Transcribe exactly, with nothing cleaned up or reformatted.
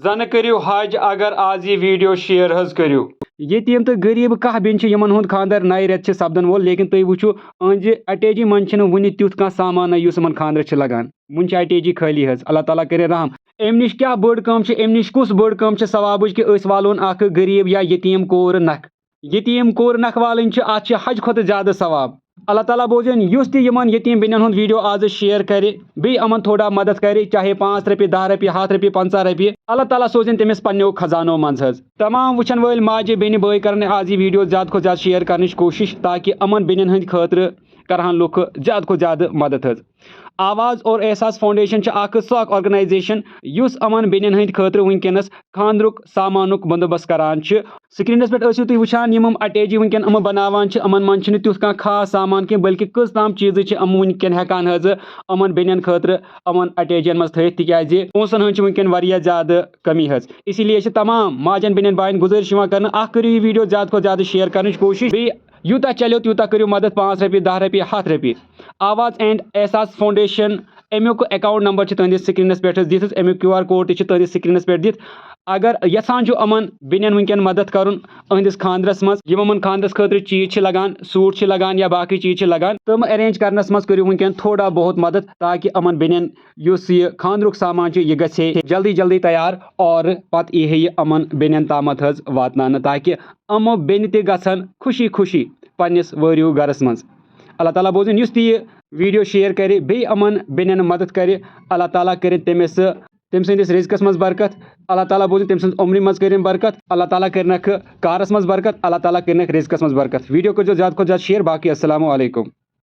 زنہٕ کٔرِو حج اگر آز یہِ video share حظ کٔرِو۔ یتیٖم تہٕ غریٖب کاہ بیٚنہِ چھِ یِمن ہُنٛد خانٛدر نَیہِ رٮ۪تہٕ چھِ سپدن وول، لیکن تُہۍ وٕچھِو، أہنٛزِ اٹیچی منٛز چھِنہٕ وُنہِ تیُتھ کانٛہہ سامانہ یُس یِمن خانٛدرس چھِ لگان۔ وُنہِ چھِ اٹیچی خٲلی حظ۔ اللہ تعالیٰ کٔرِنۍ رحم۔ امہِ نِش کیٛاہ بٔڑ کٲم چھِ، امہِ نِش کُس بٔڑ کٲم چھِ ثوابٕچ کہِ أسۍ والون اکھ غریٖب یا یتیٖم کوٗر نکھٕ؟ یتیٖم کوٗر نکھٕ والٕنۍ چھِ، اتھ چھِ حج کھۄتہٕ زیادٕ ثواب۔ اللہ تعالیٰ بوزن، یُس تہِ یِمن یتیٖم بیٚنٮ۪ن ہُنٛد video آز share کرِ، بیٚیہِ یِمن تھوڑا مدد کرِ، چاہے پانٛژھ رۄپیہِ، دَہ رۄپیہِ، ہَتھ رۄپیہِ، پنٛژاہ رۄپیہِ، اللہ تعالیٰ سوزن تٔمِس پننیو خزانو منٛز حظ۔ تمام وٕچھن وٲلۍ ماجہِ بیٚنہِ بٲے کرن آز یہِ video زیادٕ کھۄتہٕ زیادٕ share کرنٕچ کوٗشش، تاکہِ یِمن بیٚنٮ۪ن ہٕنٛدِ خٲطرٕ کرہن لُکھ زیادٕ کھۄتہٕ زیادٕ مدد حظ۔ آواز اور احساس فاؤنڈیشن چھِ اکھ سۄ اکھ organization یُس یِمن بیٚنٮ۪ن ہٕنٛدِ خٲطرٕ وٕنکیٚنس خانٛدرُک سامانُک بندوبست کران چھِ۔ سکرینس پٮ۪ٹھ ٲسِو تُہۍ وٕچھان، یِم یِم اٹیچی وٕنکیٚن یِم بناوان چھِ، یِمن منٛز چھِنہٕ تیُتھ کانٛہہ خاص سامان کینٛہہ، بلکہِ کٔژ تام چیٖزٕ چھِ یِم وٕنکیٚن ہٮ۪کان حظ یِمن بیٚنٮ۪ن خٲطرٕ یِمن اٹیچین منٛز تھٲیِتھ، تِکیازِ پونٛسن ہٕنٛز چھِ وٕنکیٚن واریاہ زیادٕ کمی حظ۔ اسی لیے چھِ تمام ماجن بیٚنٮ۪ن باین گُزٲرِش یِوان کرنہٕ، اکھ کٔرِو یہِ video زیادٕ کھۄتہٕ زیادٕ share کرنٕچ کوٗشش، بیٚیہِ یوٗتاہ چلیو تیوٗتاہ کٔرِو مدد، پانٛژھ رۄپیہِ، دَہ رۄپیہِ، ہَتھ رۄپیہِ۔ آواز اینڈ احساس فاؤنڈیشن، امیُک account number چھُ تُہنٛدِس سکرینس پٮ۪ٹھ حظ دِتھ حظ، امیُک QR code تہِ چھُ تُہنٛدِس سکرینس پٮ۪ٹھ دِتھ۔ اگر یژھان چھُو یِمن بیٚنٮ۪ن وٕنکیٚن مدد کرُن أہنٛدِس خانٛدرس منٛز، یِم یِمن خانٛدرس خٲطرٕ چیٖز چھِ لگان، suit چھِ لگان یا باقٕے چیٖز چھِ لگان، تِم arrange کرنس منٛز کٔرِو وٕنکیٚن تھوڑا بہت مدد، تاکہِ یِمن بیٚنٮ۪ن یُس یہِ خانٛدرُک سامان چھُ، یہِ گژھِ ہے جلدی جلدی تیار اور پتہٕ یی ہے یہِ یِمن بیٚنٮ۪ن تامتھ حظ واتناونہٕ، تاکہِ یِمو بیٚنہِ تہِ گژھن خوشی خوشی پننِس وٲرِو گرس منٛز۔ اللہ تعالیٰ بوزن، یُس تہِ یہِ video share کرِ، بیٚیہِ یِمن بیٚنٮ۪ن مدد کرِ، اللہ تعالیٰ کٔرِن تٔمِس، تٔمۍ سٕنٛدِس رزقس منٛز برکت۔ اللہ تعالیٰ بوزن تٔمۍ سٕنٛز عمرِ منٛز کٔرِن برکت۔ اللہ تعالیٰ کٔرِنکھ کارس منٛز برکت۔ اللہ تعالیٰ کٔرِنکھ رزقس منٛز برکت۔ Video کٔرزیو زیادٕ کھۄتہٕ زیادٕ share۔ باقٕے السلام علیکم۔